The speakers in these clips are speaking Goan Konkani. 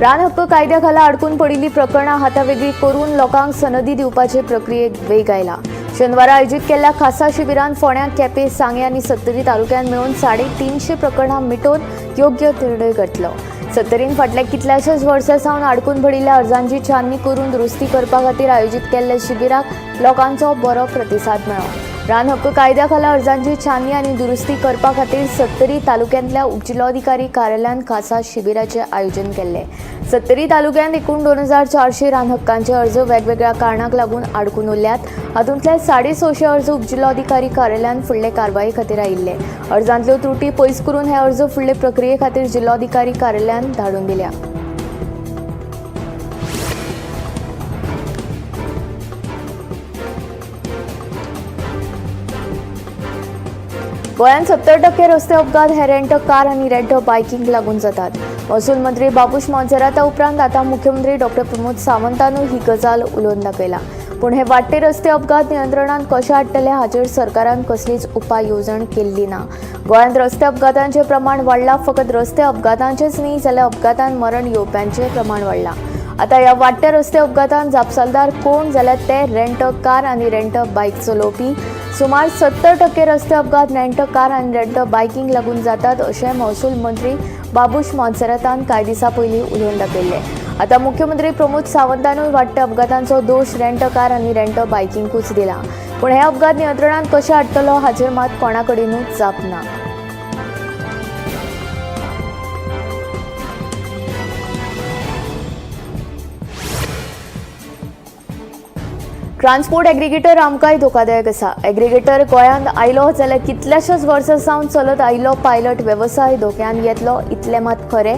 रान हक्क कायद्या खाला अडकून पडिल्ली प्रकरणां हातावेगळी करून लोकांक सनदी दिवपाचे प्रक्रियेक वेग आयला. शेनवारा आयोजीत केल्ल्या खासा शिबिरान फोंड्या, केपें, सांगें आनी सत्तरी तालुक्यांत मेळून 350 प्रकरणां मिटोवन योग्य निर्णय घेतलो. सत्तरीन फाटल्या कितल्याशाच वर्सां सावन अडकून पडिल्ल्या अर्जांची छाननी करून दुरुस्ती करपा खातीर आयोजीत केल्ल्या शिबिराक लोकांचो बरो प्रतिसाद मेळ्ळो. रान हक्क कायद्या खाला अर्जांची छाननी आनी दुरुस्ती करपा खातीर सत्तरी तालुक्यांतल्या उपजिल्लोधिकारी कार्यालयान खासा शिबिराचें आयोजन केल्लें. सत्तरी तालुक्यांत एकूण 2400 रान हक्कांचे अर्ज वेगवेगळ्या कारणांक लागून आडकून उरल्यात. हातूंतले 650 अर्ज उपजिल्लोधिकारी कार्यालयान फुडले कारवाये खातीर आयिल्ले. अर्जांतल्यो त्रुटी पयस करून हे अर्ज फुडले प्रक्रिये खातीर जिल्लोधिकारी कार्यालयान धाडून दिल्या. गोंयांत 70% रस्ते अपघात हे रेंट कार आनी रेंट बायकींक लागून जातात. महसूल मंत्री बाबूश मोन्सेराता उपरांत आतां मुख्यमंत्री डॉक्टर प्रमोद सावंतानूय ही गजाल उलोवन दाखयला. पूण हे वाडटे रस्ते अपघात नियंत्रणांत कशे हाडटले हाचेर सरकारान कसलीच उपाय येवजण केल्ली ना. गोंयांत रस्ते अपघातांचें प्रमाण वाडलां. फकत रस्ते अपघातांचेच न्ही जाल्यार अपघातान मरण येवप्यांचें प्रमाण वाडलां. आतां ह्या वाडट्या रस्ते अपघातान जापसालदार कोण जाल्यार ते रेंट कार आनी रेंट बायक चलोवपी. सुमार 70% रस्ते अपघात रेंट कार आनी रेंट बायकींक लागून जातात अशें महसूल मंत्री बाबूश मोन्सेरातान कांय दिसां पयलीं उलोवन दाखयल्लें. आतां मुख्यमंत्री प्रमोद सावंतानूय वाडट्या अपघातांचो दोश रेंट कार आनी रेंट बायकिंकूच दिला. पूण हे अपघात नियंत्रणांत कशे हाडटलो हाचेर मात कोणा कडेनूच जाप ना. ट्रान्सपोर्ट एग्रीगेटर आमकांय धोकादायक आसा. एग्रीगेटर गोंयांत आयलो जाल्यार कितल्याशाच वर्सां सावन चलत आयिल्लो पायलट वेवसाय धोक्यान येतलो इतलें मात खरें.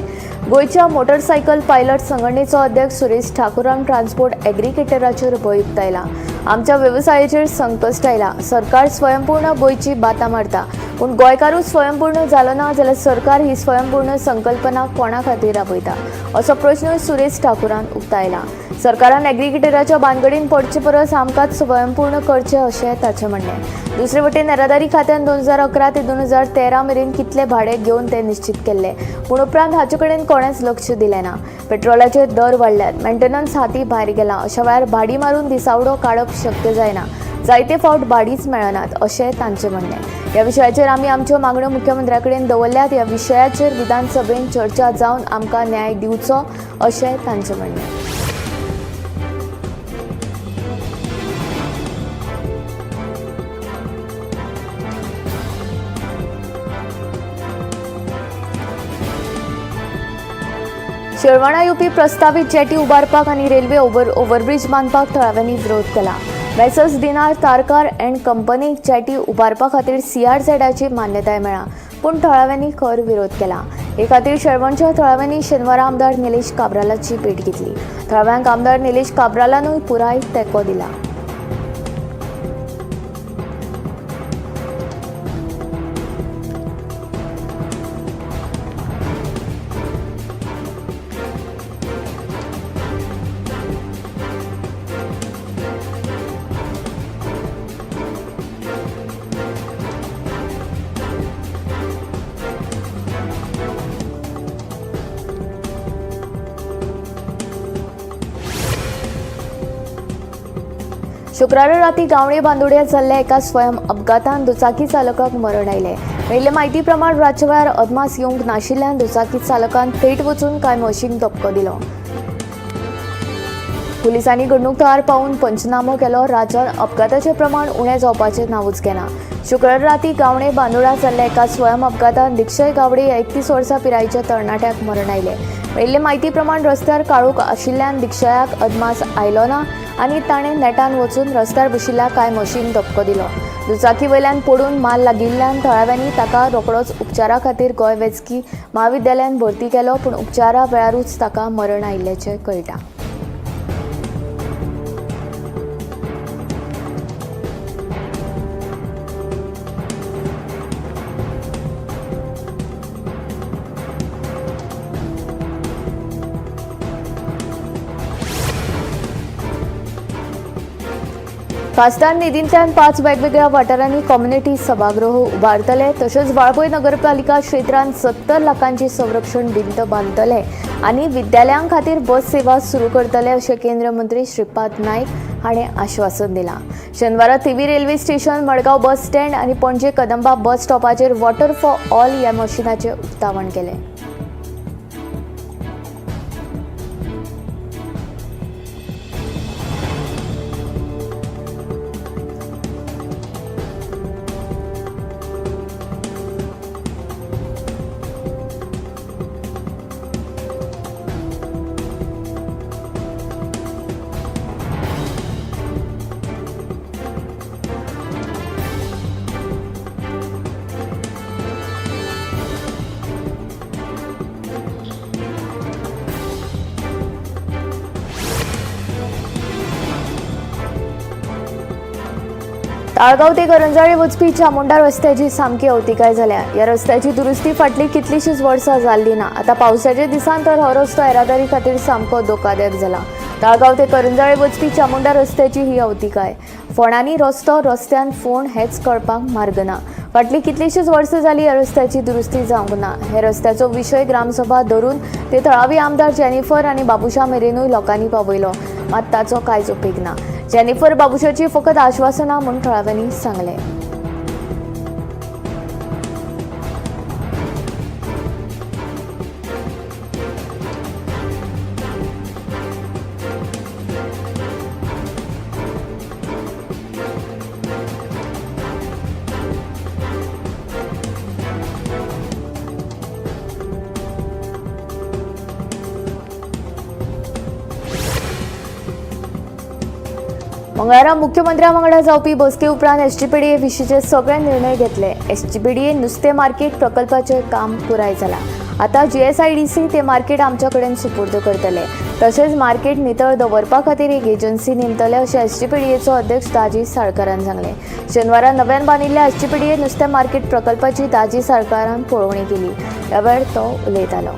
गोंयच्या मोटरसायकल पायलट संघटनेचो अध्यक्ष सुरेश ठाकूरान ट्रान्सपोर्ट एग्रीगेटराचेर भंय उक्तायला. आमच्या वेवसायाचेर संकश्ट आयला. सरकार स्वयंपूर्ण गोंयची बातां मारता, पूण गोंयकारूच स्वयंपूर्ण जालो ना जाल्यार सरकार ही स्वयंपूर्ण संकल्पना कोणा खातीर राबयता असो प्रश्न सुरेश ठाकूरान उक्तायला. सरकारान एग्रीगेटराच्या बानगडीन पडचे परस आमकांच स्वयंपूर्ण करचें अशें ताचें म्हणणें. दुसरे वटेन येरादारी खात्यान 2011 ते 2013 मेरेन कितले भाडें घेवन तें निश्चित केल्लें, पूण उपरांत हाचे कडेन कोणेंच लक्ष दिलें ना. पेट्रोलाचे दर वाडल्यात, मेंटेनन्स हाती भायर गेला. अशा वेळार भाडी मारून दिसावडो काडप शक्य जायना. जायते फावट भाडीच मेळनात अशें तांचें म्हणणें. ह्या विशयाचेर आमी आमच्यो मागण्यो मुख्यमंत्र्या कडेन दवरल्यात. ह्या विशयाचेर विधानसभेन चर्चा जावन आमकां न्याय दिवचो अशें तांचें म्हणणें. शेळवणा येवपी प्रस्तावीत जेटी उबारपाक आनी रेल्वे ओव्हरब्रीज बांदपाक थळाव्यांनी विरोध केला. मेसर्स दिनार तारकार अँड कंपनीक जेटी उबारपा खातीर सीआरझेडाची मान्यताय मेळ्ळा, पूण थळाव्यांनी खर विरोध केला. हे खातीर शेळवणच्या थळाव्यांनी शेनवारा आमदार निलेश काब्रालाची भेट घेतली. थळाव्यांक आमदार निलेश काब्रालानूय पुराय तेंको दिला. शुक्रारा राती गावणे बांदोड्या जाल्ल्या एका स्वयं अपघातान दुचाकी चालकाक मरण आयलें. मेळिल्ले म्हायती प्रमाण रातच्या वेळार अदमास येवंक नाशिल्ल्यान दुचाकी चालकान थेट वचून कांय म्हशींक धपको दिलो. पुलिसांनी घडणूक थळार पावून पंचनामो केलो. राज्यांत अपघाताचें प्रमाण उणें जावपाचें नांवूच घेना. शुक्रारा राती गावणे बांदोडा जाल्ल्या एका स्वयं अपघातान दीक्षय गावडे ह्या 31 वर्सां पिरायेच्या तरणाट्याक मरण आयलें. मेळिल्ले म्हायती प्रमाण रस्त्यार काळोख आशिल्ल्यान दीक्षयाक अदमास आयलो ना आनी ताणें नेटान वचून रस्त्यार बशिल्ल्या कांय म्हशींक धपको दिलो. दुचाकी वयल्यान पडून माल लागिल्ल्यान थळाव्यांनी ताका रोखडोच उपचारा खातीर गोंय वैजकी म्हाविद्यालयांत भरती केलो, पूण उपचारा वेळारूच ताका मरण आयिल्ल्याचें कळटा. खासदार निधींतल्यान 5 वेगवेगळ्या वाठारांनी कम्युनिटी सभागृह उबारतले, तशेंच वाळपय नगरपालिका क्षेत्रांत 70 लाखांची संरक्षण भिंत बांदतले आनी विद्यालयां खातीर बस सेवा सुरू करतले अशें केंद्रीय मंत्री श्रीपाद नायक हाणें आश्वासन दिलां. शेनवारा Thivim railway station, Madgaon bus stand आनी पणजे कदंबा बस स्टॉपाचेर वॉटर फॉर ऑल ह्या मशिनाचें उक्तावण केलें. ताळगांव ते करंजाळे वचपी चामुंडा रस्त्याची सामकी अवतिकाय जाल्या. ह्या रस्त्याची दुरुस्ती फाटली कितलीशीच वर्सां जाल्ली ना. आतां पावसाच्या दिसान तर हो रस्तो येरादारी खातीर सामको धोकादायक जाला. ताळगांव ते करंजाळे वचपी चामुंडा रस्त्याची ही अवतिकाय. फोंडांनी रस्तो, रस्त्यान फोंड हेच कळपाक मार्ग ना. फाटली कितलीशीच वर्सां जाली ह्या रस्त्याची दुरुस्ती जावंक ना. हे रस्त्याचो विशय ग्रामसभा धरून ते थळावी आमदार जेनिफर आनी बाबुशा मेरेनूय लोकांनी पावयलो, मात ताचो कांयच उपेग ना. जेनिफर बाबुशाची फकत आश्वासनां म्हूण थळाव्यांनी सांगलें. मंगळारा मुख्यमंत्र्या वांगडा जावपी बसके उपरांत एसजीपीडीए विशींचे सगळे निर्णय घेतले. एसजीपीडीए नुस्तें मार्केट प्रकल्पाचें काम पुराय जालां. आतां जीएसआयडीसी ते मार्केट आमच्या कडेन सुपूर्द करतले. तशेंच मार्केट नितळ दवरपा खातीर एक एजन्सी नेमतले अशें एसजीपीडीएचो अध्यक्ष दाजी साळकारान सांगलें. शेनवारा नव्यान बांदिल्ल्या एसजीपीडीए नुस्तें मार्केट प्रकल्पाची दाजी साळकारान पळोवणी केली. ह्या वेळार तो उलयतालो.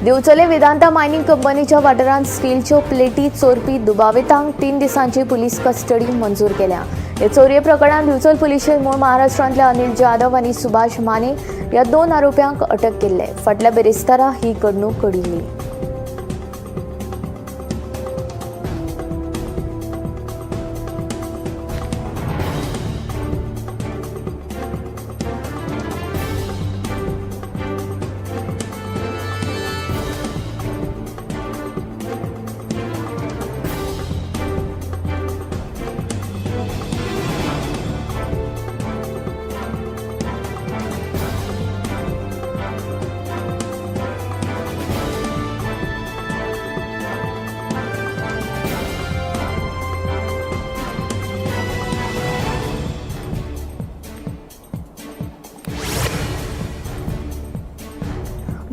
दिवचले वेदांता मायनिंग कंपनीच्या वाठारांत स्टीलच्यो प्लेटी चोरपी दुबावितांक 3 दिसांची पुलीस कस्टडी मंजूर केल्या. हे चोरये प्रकरणांत दिवचल पुलिशेन मूळ महाराष्ट्रांतल्या अनिल जाधव आनी सुभाष माने ह्या 2 आरोप्यांक अटक केल्ले. फाटल्या बिरेस्तारा ही घडणूक घडिल्ली.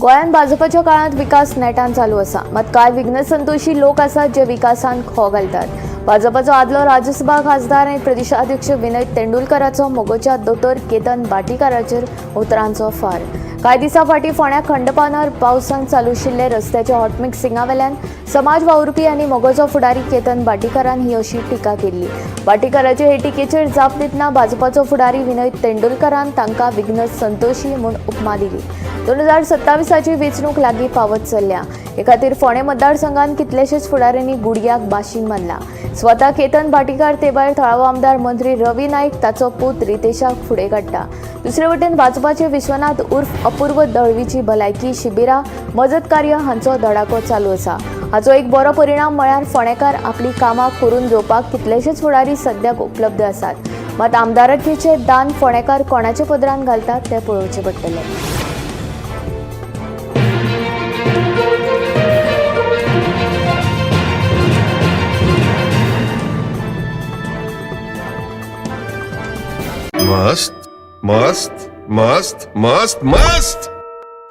गोंयांत भाजपाच्या काळांत विकास नेटान चालू आसा, मात कांय विघ्नसंतोशी लोक आसात जे विकासान खो घालतात. भाजपाचो आदलो राज्यसभा खासदार आनी प्रदेशाध्यक्ष विनय तेंडुलकराचो मगोच्या दोतोर केतन भाटीकाराचेर उतरांचो फार. कांय दिसां फाटीं फोंड्या खंडपानार पावसान चालू आशिल्ले रस्त्याच्या हॉटमिक्सिंगा वेल्यान समाज वावुरपी आनी मगोचो फुडारी केतन भाटीकारान ही अशी टिका केल्ली. भाटीकाराचे हे टिकेचेर जाप दितना भाजपाचो फुडारी विनय तेंडुलकरान तांकां विघ्न संतोशी म्हूण उपमा दिली. 2027ची वेंचणूक लागीं पावत चल्ल्या. हे खातीर फोंडें मतदारसंघात कितलेशेच फुडाऱ्यांनी गुडग्याक बाशींग मारला. स्वता केतन भाटीकार ते भायर थळावो आमदार मंत्री रवी नायक ताचो पूत रितेशाक फुडें काडटा. दुसरे वटेन भाजपाचे विश्वनाथ उर्फ अपूर्व दळवीची भलायकी शिबिरां, मजत कार्य हांचो धडाको चालू आसा. हाचो एक बरो परिणाम म्हळ्यार फोंडेकार आपली कामां करून घेवपाक कितलेशेच फुडारी सद्याक उपलब्ध आसात. मात आमदारकीचे दान फोंडेकार कोणाच्या पदरान घालतात तें पळोवचें पडटलें. मस्त मस्त मस्त मस्त मस्त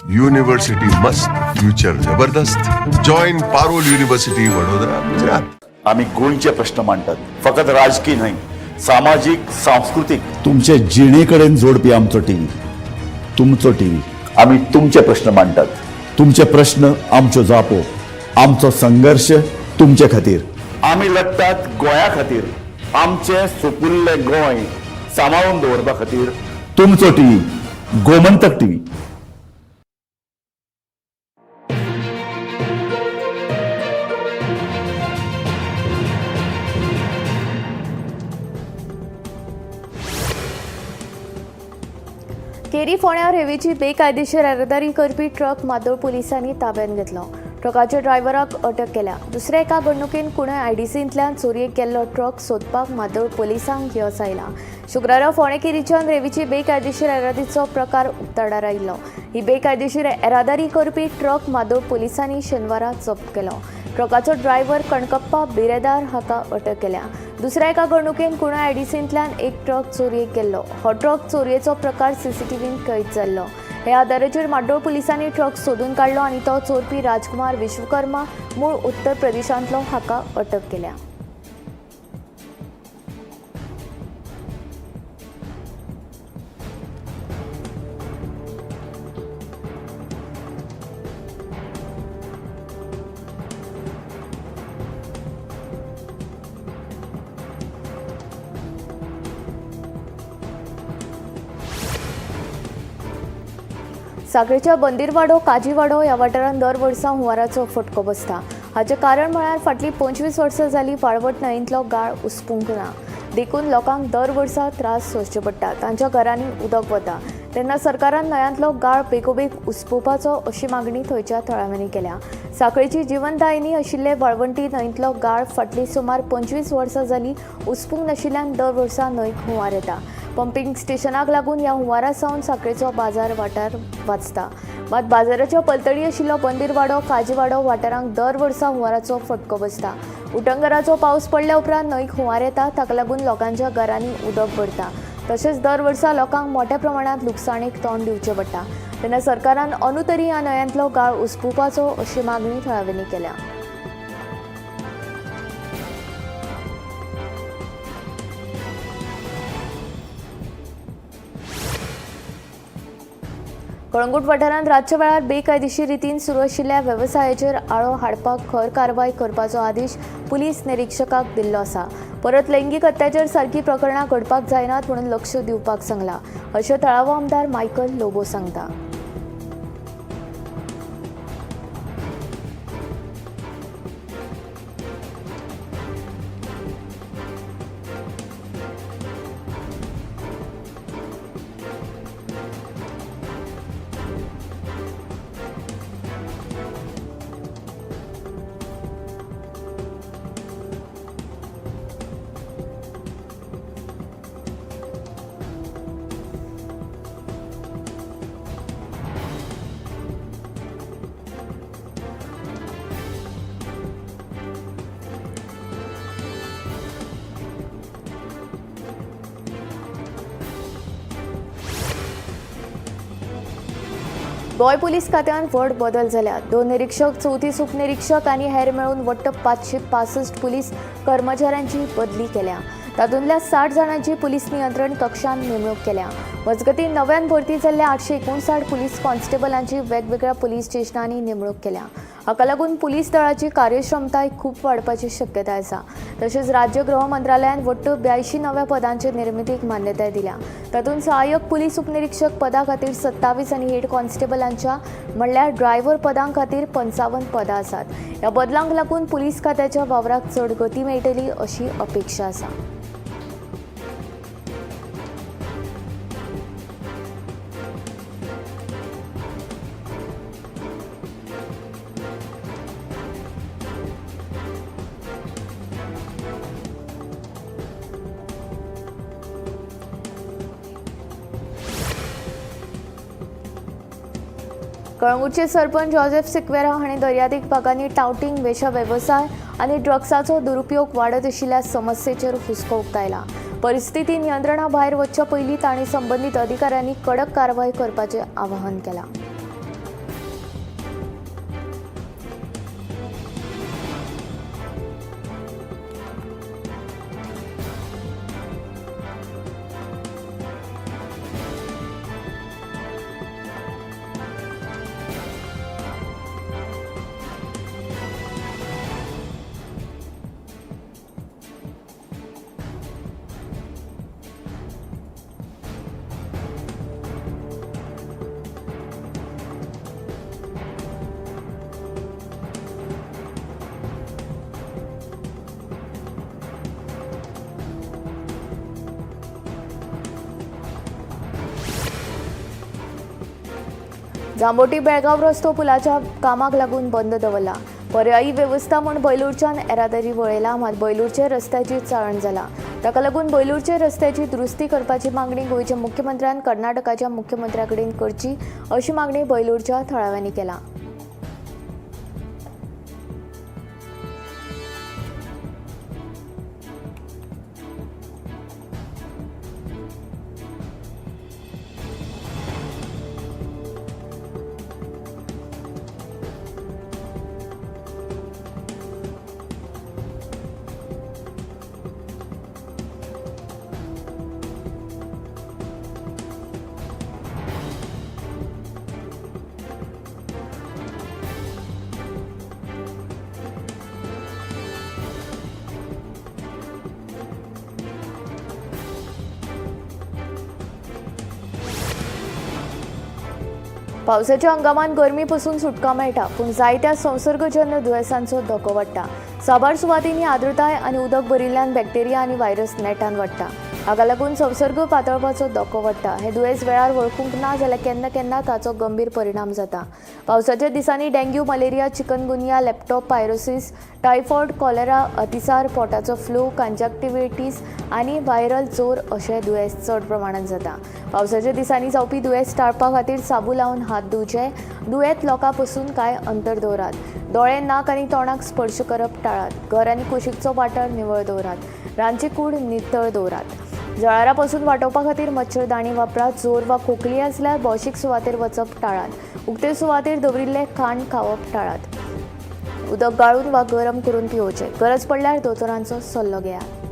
युनिव्हर्सिटी मस्त, फ्युचर जबरदस्त. Join Parul university, Vadodara, Gujarat. आम्ही गोंयचे प्रश्न मांडटात, फकत राजकीय न्हय, सामाजीक, सांस्कृतीक. तुमचे जिणेकडेन जोडपी आमचो टीव्ही, तुमचो टीव्ही. आम्ही तुमचे प्रश्न मांडटात. तुमचे प्रश्न आमच्यो जापो, आमचो संघर्श तुमचे खातीर. आमी लडटात गोंया खातीर, आमचें सुपुल्लें गोंय सांबाळून दवरपा खातीर. तुमचो टीव्ही, गोमंतक टीव्ही. केरी फोंड्या रेंवेची बेकायदेशीर येरादारी करपी ट्रक मादोळ पुलिसांनी ताब्यांत घेतलो. ट्रकाच्या ड्रायव्हराक अटक केल्या. दुसऱ्या एका घडणुकेन कुणय आयडीसींतल्यान चोरयेक गेल्लो ट्रक सोदपाक मादोळ पुलिसांक यस आयलां. शुक्रारा फोंडें केरीच्यान रेंवेची बेकायदेशीर येरादारीचो प्रकार उक्ताडार आयिल्लो. ही बेकायदेशीर येरादारी करपी ट्रक मादोळ पुलिसांनी शेनवारा जप्त केलो. ट्रकाचो ड्रायव्हर कणकप्पा बिरेदार हाका अटक केल्या. दुसऱ्या एका घडणुकेन कुणय आयडीसींतल्यान एक ट्रक चोरयेक गेल्लो. हो ट्रक चोरयेचो प्रकार सीसीटीव्हीन कैद जाल्लो. ह्या आदाराचेर माड्डोळ पुलिसांनी ट्रक सोदून काडलो आनी तो चोरपी राजकुमार विश्वकर्मा मूळ उत्तर प्रदेशांतलो हाका अटक केल्या. साखळेच्या बंदीरवाडो काजीवाडो ह्या वाठारांत दर वर्सा हुंवाराचो फटको बसता. हाचें कारण म्हळ्यार फाटलीं 25 वर्सां जालीं वाळवट न्हंयेंतलो गाळ उसपूंक ना, देखून लोकांक दर वर्सा त्रास सोंसचे पडटा. तांच्या घरांनी उदक वता तेन्ना सरकारान न्हंयांतलो गाळ बेगोबेग उसपुपाचो अशी मागणी थंयच्या थळाव्यांनी केल्या. साखळेची जिवनदायिनी आशिल्ले वाळवंटी न्हंयेंतलो गाळ फाटलीं सुमार 25 वर्सां जालीं उसपूंक नाशिल्ल्यान दर वर्सा न्हंयक हुंवार येता. पंपींग स्टेशनाक लागून ह्या हुंवारा सावन साखळेचो बाजार वाठार वाचता. मात बाजाराच्या पलतडी आशिल्लो बंदीरवाडो काजीवाडो वाठारांक दर वर्सा हुंवाराचो फटको बसता. उटंगराचो पावस पडल्या उपरांत न्हंयक हुंवार येता, ताका लागून लोकांच्या घरांनी उदक भरता. तशेंच दर वर्सा लोकांक मोठ्या प्रमाणांत लुकसाणेक तोंड दिवचें पडटा. तेन्ना सरकारान अंदू तरी ह्या न्हंयांतलो गाळ उसपुपाचो अशी मागणी थळाव्यांनी केल्या. कळंगूट वाठारांत रातच्या वेळार बेकायदेशीर रितीन सुरू आशिल्ल्या वेवसायाचेर आळो हाडपाक खर कारवाय करपाचो आदेश पुलीस निरिक्षकाक दिल्लो आसा. परत लैंगीक अत्याचार सारकी प्रकरणां घडपाक जायनात म्हणून लक्ष दिवपाक सांगलां, अशें थळावो आमदार मायकल लोबो सांगता. गोंय पुलीस खात्यांत व्हड बदल जाल्यात. 2 निरिक्षक, 34 उपनिरिक्षक आनी हेर मेळून वट्ट 565 पुलीस कर्मचाऱ्यांची बदली केल्या. तातूंतल्या 60 जाणांची पुलीस नियंत्रण कक्षांत नेमणूक केल्या. मजगतीं नव्यान भरती जाल्ल्या 859 पुलीस कॉन्स्टेबलांची वेगवेगळ्या पुलीस स्टेशनांनी नेमणूक केल्या. हाका लागून पुलीस दळाची कार्यक्षमताय खूब वाडपाची शक्यताय आसा. तशेंच राज्य गृह मंत्रालयान वट्ट 82 नव्या पदांचे निर्मितीक मान्यताय दिल्या. तातूंत सहाय्यक पुलीस उपनिरिक्षक पदा खातीर 27 आनी हेड कॉन्स्टेबलांच्या म्हणल्यार ड्रायव्हर पदां खातीर 55 पदां आसात. ह्या बदलांक लागून पुलीस खात्याच्या वावराक चड गती मेळटली अशी अपेक्षा आसा. कळंगूटचे सरपंच जोसेफ सिक्वेरा हांणी दर्यादेग भागांनी टावटींग, वेशा वेवसाय आनी ड्रग्साचो दुरुपयोग वाडत आशिल्ल्या समस्येचेर हुस्को उक्तायला. परिस्थिती नियंत्रणा भायर वचच्या पयलीं तांणी संबंदीत अधिकाऱ्यांनी कडक कारवाय करपाचें आवाहन केलां. जांबोटी बेळगांव रस्तो पुलाच्या कामाक लागून बंद दवरला. पर्यायी वेवस्था म्हूण बैलूरच्यान येरादारी वळयला, मात बैलूरचे रस्त्याची चाळण जाला. ताका लागून बैलूरचे रस्त्याची दुरुस्ती करपाची मागणी गोंयच्या मुख्यमंत्र्यान कर्नाटकाच्या मुख्यमंत्र्या कडेन करची अशी मागणी बैलूरच्या थळाव्यांनी केला. पावसाच्या हंगामात गरमी पसून सुटका मेळटा, पूण जायत्या संसर्गजन्य दुयेंसांचो धोको वाडटा. साबार सुवातींनी आर्द्रताय आनी उदक भरिल्ल्यान बॅक्टेरिया आनी व्हायरस नेटान वाडटा. हाका लागून संसर्ग पातळपाचो धोको वाडटा. हे दुयेंस वेळार वळखूंक ना जाल्यार केन्ना केन्ना ताचो गंभीर परिणाम जाता. पावसाच्या दिसांनी dengue, malaria, chikungunya, leptospirosis, typhoid, cholera, अतिसार, पोटाचो फ्लू, कंजक्टिव्हिटीस आनी व्हायरल जोर अशे दुयेंस चड प्रमाणांत जाता. पावसाच्या दिसांनी जावपी दुयेंस टाळपा खातीर साबू लावन हात धुवचे. दुयेंत लोकां पसून कांय अंतर दवरात. दोळे, नाक आनी तोंडाक स्पर्श करप टाळात. घर आनी कुशीकचो वाठार निवळ दवरात. रांदची कूड नितळ दवरात. जळारां पसून वाटोवपा खातीर मच्छरदाणी वापरात. जोर वा खोकली आसल्यार भौशीक सुवातेर वचप टाळात. उक्ते सुवातेर दवरिल्लें खाण खावप टाळात. उदक गाळून वा गरम करून पिवचें. गरज पडल्यार दोतोरांचो सल्लो घेयात.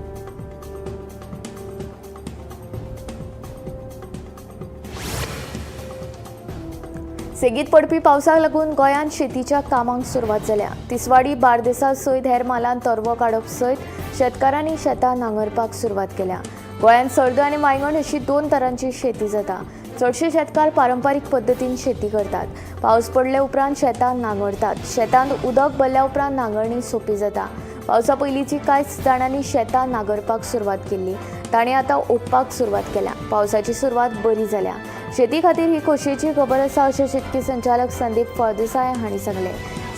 सेगीत पडपी पावसाक लागून गोंयांत शेतीच्या कामांक सुरवात जाल्या. तिसवाडी, बार्देसा सयत हेर म्हालांत तरवो काडप सयत शेतकारांनी शेतां नांगरपाक सुरवात केल्या. गोंयांत सर्द आनी वांयगण अशी दोन तरांची शेती जाता. चडशे शेतकार पारंपारीक पद्दतीन शेती करतात. पावस पडले उपरांत शेतां नांगरतात. शेतांत उदक भरल्या उपरांत नांगरणी सोंपी जाता. पावसा पयलींची कांय जाणांनी शेतां नांगरपाक सुरवात केल्ली, तांणी आतां ओंपपाक सुरवात केल्या. पावसाची सुरवात बरी जाल्या. शेती खातीर ही खोशयेची खबर आसा अशें शेतकी संचालक संदीप फळदेसाय हांणी सांगलें.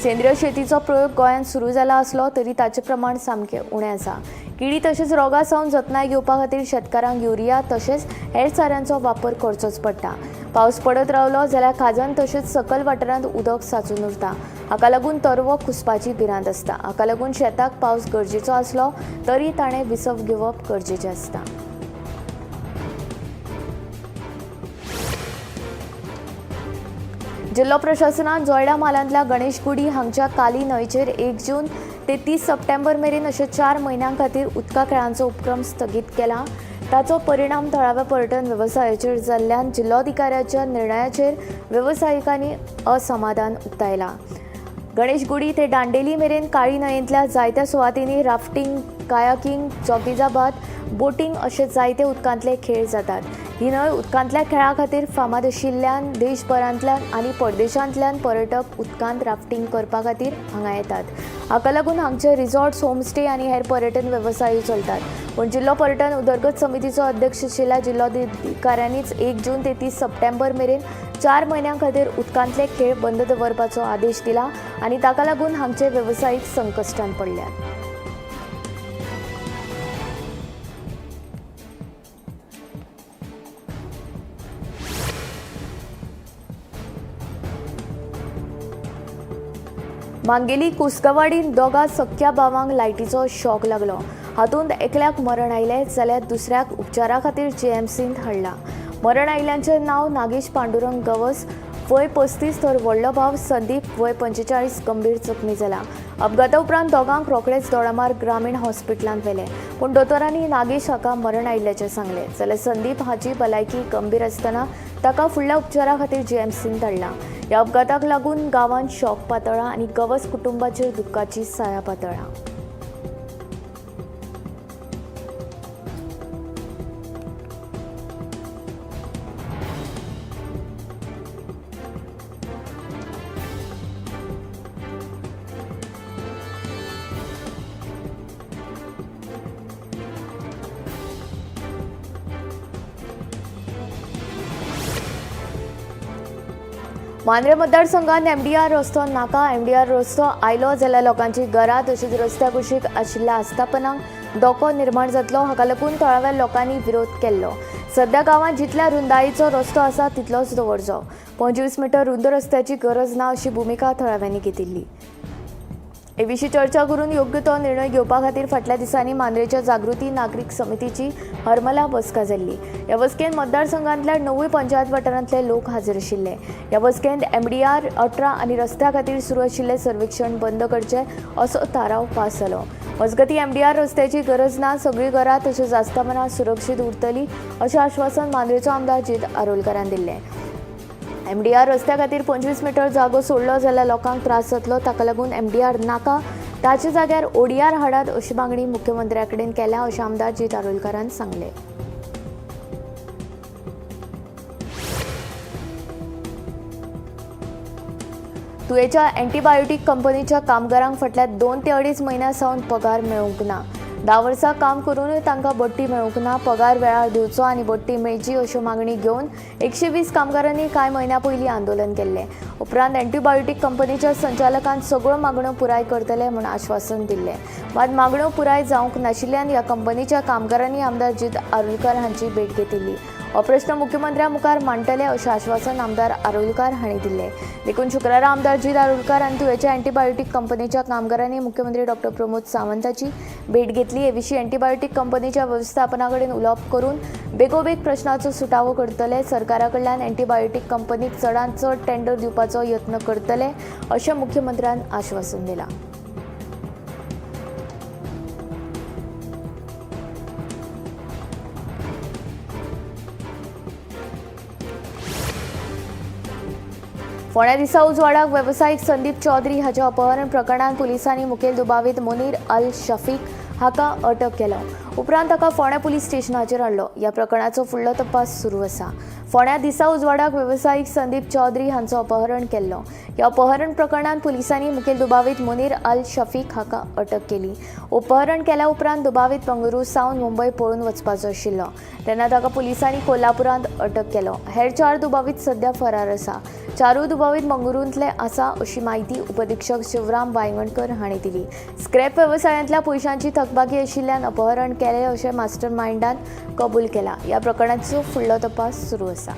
सेंद्रीय शेतीचो प्रयोग गोंयांत सुरू जाला आसलो तरी ताचें प्रमाण सामकें उणें आसा. किडी तशेंच रोगां सावन जतनाय घेवपा खातीर शेतकारांक युरिया तशेंच हेर साऱ्यांचो वापर करचोच पडटा. पावस पडत रावलो जाल्यार खाजन तशेंच सकल वाठारांत उदक सांचून उरता. हाका लागून तरवो कुसपाची भिरांत आसता. हाका लागून शेताक पावस गरजेचो आसलो तरी ताणें विसव घेवप गरजेचें आसता. जिल्लो प्रशासनान जोयडा म्हालांतल्या गणेशगुडी हांगच्या काली न्हंयचेर 1 जून ते 30 सप्टेंबर मेरेन अशे 4 म्हयन्यां खातीर उदका खेळांचो उपक्रम स्थगीत केला. ताचो परिणाम थळाव्या पर्यटन वेवसायाचेर जाल्ल्यान जिल्लोधिकाऱ्याच्या निर्णयाचेर वेवसायिकांनी असमाधान उक्तायलां. गणेशगुडी ते दांडेली मेरेन काळी न्हंयेंतल्या जायत्या सुवातींनी राफ्टिंग, कायाकिंग, जोगीजाबाद, बोटींग अशे जायते उदकांतले खेळ जातात. ही न्हंय उदकांतल्या खेळा खातीर फामाद आशिल्ल्यान देशभरांतल्यान आनी परदेशांतल्यान पर्यटक उदकांत राफ्टिंग करपा खातीर हांगा येतात. हाका लागून हांगचे रिसॉर्ट्स, होमस्टे आनी हेर पर्यटन वेवसायूय चलतात. पूण जिल्लो पर्यटन उदरगत समितीचो अध्यक्ष आशिल्ल्या जिल्लोधिकाऱ्यांनीच 1 जून ते 30 सप्टेंबर मेरेन 4 म्हयन्यां खातीर उदकांतले खेळ बंद दवरपाचो आदेश दिला आनी ताका लागून हांगचे वेवसायीक संकश्टांत पडल्यात. मांगेली कुस्कवाडीन दोगा सख्या भावांक लायटीचो शॉक लागलो. हातूंत एकल्याक मरण आयलें जाल्यार दुसऱ्याक उपचारा खातीर जीएमसींत हाडला. मरण आयिल्ल्यांचें नांव नागेश पांडुरंग गवस वय 35 तर व्हडलो भाव संदीप वय 45 गंभीर जखमी जाला. अपघाता उपरांत दोगांक रोखडेच दोडामार्ग ग्रामीण हॉस्पिटलांत व्हेले, पूण दोतोरांनी नागेश हाका मरण आयिल्ल्याचें सांगलें. जाल्यार संदीप हाची भलायकी गंभीर आसतना ताका फुडल्या उपचारा खातीर जीएमसींत धाडला. ह्या अपघाताक लागून गांवांत शॉक पातळ्ळा आनी गवस कुटुंबाचेर दुख्खाची साया पातळ्ळा. मांद्रे मतदारसंघात एमडीआर रस्तो नाका. एमडीआर रस्तो आयलो जाल्यार लोकांची घरां तशेंच रस्त्या कुशीक आशिल्ल्या आस्थापनांक धोको निर्माण जातलो. हाका लागून थळाव्या लोकांनी विरोध केल्लो. सध्या गांवांत जितल्या रुंदाईचो रस्तो आसा तितलोच दवरचो. 25 मिटर रुंद रस्त्याची गरज ना अशी भुमिका थळाव्यांनी घेतिल्ली. हे विशीं चर्चा करून योग्य तो निर्णय घेवपा खातीर फाटल्या दिसांनी मांद्रेच्या जागृती नागरीक समितीची हरमला बसका जाल्ली. ह्या बसकेंत मतदारसंघांतल्या 9 पंचायत वाठारांतले लोक हाजीर आशिल्ले. ह्या बसकेंत एमडीआर 18 आनी रस्त्या खातीर सुरू आशिल्लें सर्वेक्षण बंद करचें असो थाराव पास जालो. मजगतीं एमडीआर रस्त्याची गरज ना, सगळीं घरां तशेंच आस्थापनां सुरक्षीत उरतलीं अशें आश्वासन मांद्रेचो आमदार जीत आरोलकारान दिल्लें. एमडीआर रस्त्या खातीर 25 मिटर जागो सोडलो जाल्यार लोकांक त्रास जातलो, ताका लागून एमडीआर नाका, ताच्या जाग्यार ओडीआर हाडात अशी मागणी मुख्यमंत्र्या कडेन केल्या अशें आमदार जीत आरोलकारान सांगलें. तुयेच्या एंटीबायोटीक कंपनीच्या कामगारांक फाटल्या 2 ते 2.5 म्हयन्यां सावन पगार मेळूंक ना. 10 वर्सां काम करूनय तांकां बडटी मेळूंक ना. पगार वेळार दिवचो आनी बडटी मेळची अश्यो मागणी घेवन 120 कामगारांनी कांय म्हयन्यां पयलीं आंदोलन केल्लें. उपरांत एंटीबायोटीक कंपनीच्या संचालकान सगळ्यो मागण्यो पुराय करतले म्हूण आश्वासन दिल्लें. मात मागण्यो पुराय जावंक नाशिल्ल्यान ह्या कंपनीच्या कामगारांनी आमदार जीत आरोलकार हांची भेट घेतिल्ली. हो प्रश्न मुख्यमंत्र्या मुखार मांडटले अशें आश्वासन आमदार आरोलकार हांणी दिल्लें. देखून शुक्रारा आमदार जीत आरोलकार आनी तुयेच्या एंटीबायोटीक कंपनीच्या कामगारांनी मुख्यमंत्री डॉक्टर प्रमोद सावंताची भेट घेतली. हे विशीं एंटीबायोटीक कंपनीच्या वेवस्थापना कडेन उलोवप करून बेगोबेग प्रश्नाचो सुटावो करतले. सरकारा कडल्यान एंटीबायोटीक कंपनीक चडांत चड टेंडर दिवपाचो यत्न करतले अशें मुख्यमंत्र्यान आश्वासन दिलां. फोंड्या दिसा उजवाडाक वेवसायीक संदीप चौधरी हाच्या अपहरण प्रकरणांत पुलिसांनी मुखेल दुबावीत मुनीर अल शफीक हाका अटक केलो. उपरांत ताका फोंड्या पुलीस स्टेशनाचेर हाडलो. ह्या प्रकरणाचो फुडलो तपास सुरू आसा. फोंड्या दिसा उजवाडाक वेवसायीक संदीप चौधरी हांचो अपहरण केल्लो. ह्या अपहरण प्रकरणांत पुलिसांनी मुखेल दुबावीत मुनीर अल शफीक हाका अटक केली. अपहरण केल्या उपरांत दुबावीत बंगळुरू सावन मुंबय पळून वचपाचो आशिल्लो तेन्ना ताका पुलिसांनी कोल्हापुरांत अटक केलो. हेर 4 दुबावीत सध्या फरार आसा. 4 दुबावीत मंगळुरूंतले आसा अशी म्हायती उपअधीक्षक शिवराम वायंगणकर हांणी दिली. स्क्रॅप वेवसायांतल्या पयशांची थकबाकी आशिल्ल्यान अपहरण केलें अशें मास्टर मायंडान कबूल केलां. ह्या प्रकरणाचो फुडलो तपास सुरू आसा.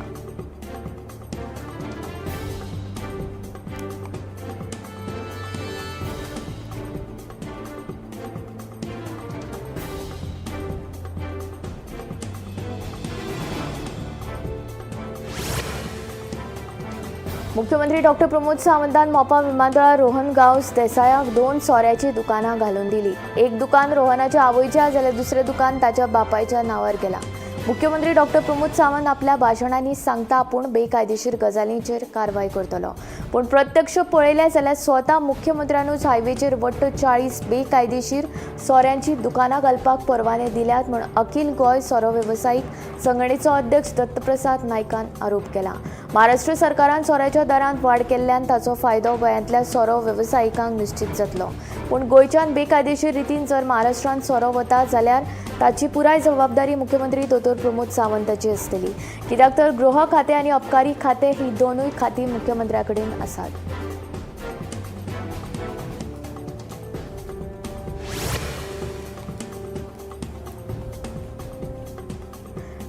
मुख्यमंत्री डॉक्टर प्रमोद सावंतान मोपा विमानतळार रोहन गांवस देसायाक 2 सोऱ्याची दुकानां घालून दिली. एक दुकान रोहनाच्या आवयच्या जाल्यार दुसरें दुकान ताच्या बापायच्या नांवार गेलां. मुख्यमंत्री डॉक्टर प्रमोद सावंत आपल्या भाशणांनी सांगता आपूण बेकायदेशीर गजालींचेर कारवाय करतलो, पूण प्रत्यक्ष पळयलें जाल्यार स्वता मुख्यमंत्र्यानूच हायवेचेर वट्ट 40 बेकायदेशीर सोऱ्यांची दुकानां घालपाक परवाने दिल्यात म्हूण अखिल गोंय सोरो वेवसायीक संघटनेचो अध्यक्ष दत्तप्रसाद नायकान आरोप केला. महाराष्ट्र सरकारान सोऱ्याच्या दरांत वाड केल्ल्यान ताचो फायदो गोंयांतल्या सोरो वेवसायिकांक निश्चित जातलो, पूण गोंयच्यान बेकायदेशीर रितीन जर महाराष्ट्रांत सोरो वता जाल्यार ताची पुराय जबाबदारी मुख्यमंत्री दोतोर प्रमोद सावंताची आसतली. कित्याक तर गृह खातें आनी अबकारी खातें ही दोनूय खातीं मुख्यमंत्र्या कडेन आसात.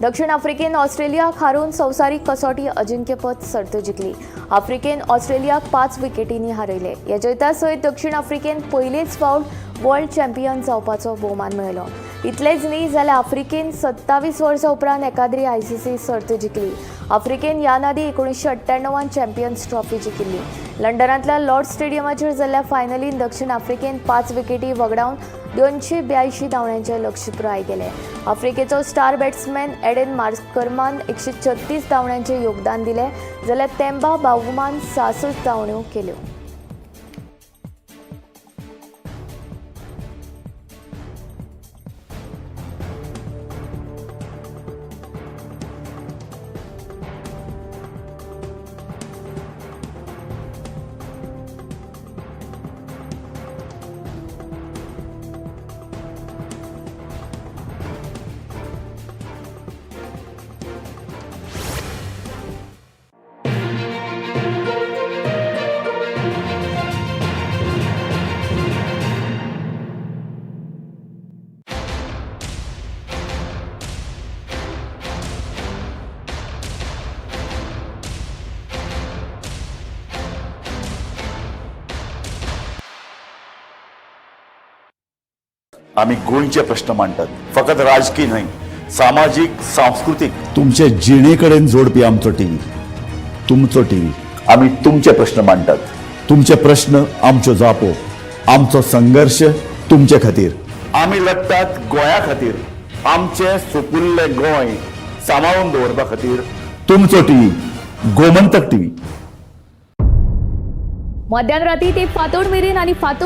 दक्षिण आफ्रिकेन ऑस्ट्रेलियाक हारोवन संवसारीक कसोटी अजिंक्यपद सर्त जिखली. आफ्रिकेन ऑस्ट्रेलियाक 5 विकेटींनी हारयले. ह्या जैता सयत दक्षिण आफ्रिकेन पयलेच फावट वर्ल्ड चॅम्पियन जावपाचो भोवमान मेळयलो. इतलेंच न्ही जाल्यार आफ्रिकेन 27 वर्सां उपरांत एकाद्री आयसीसी सर्त जिखली. आफ्रिकेन ह्या आदीं 1998 चॅम्पियन्स ट्रॉफी जिखिल्ली. लंडनांतल्या लॉर्ड स्टेडियमाचेर जाल्ल्या फायनलीन दक्षिण आफ्रिकेन 5 विकेटी वगडावन 282 धांवड्यांचें लक्ष्य पुराय केलें. आफ्रिकेचो स्टार बॅट्समॅन एडेन मार्करमान 136 धांवड्यांचें योगदान दिलें, जाल्यार तेंबा बावुमान 66 धांवड्यो केल्यो. आमी गोंयचे प्रश्न मांडटात, फकत राजकी न्हय, सामाजीक, सांस्कृतीक. तुमचे जिणे कडेन जोडपी आमचो टीव्ही, तुमचो टीव्ही. आमी तुमचे प्रश्न मांडटात. तुमचे प्रश्न आमच्यो जापो, आमचो संघर्श तुमचे खातीर. आमी लडटात गोंया खातीर, आमचें सुपुल्लें गोंय सांबाळून दवरपा खातीर. तुमचो टीव्ही, गोमंतक टीव्ही. मध्यान राती ते फांतोड मेरेन आनी फांतोड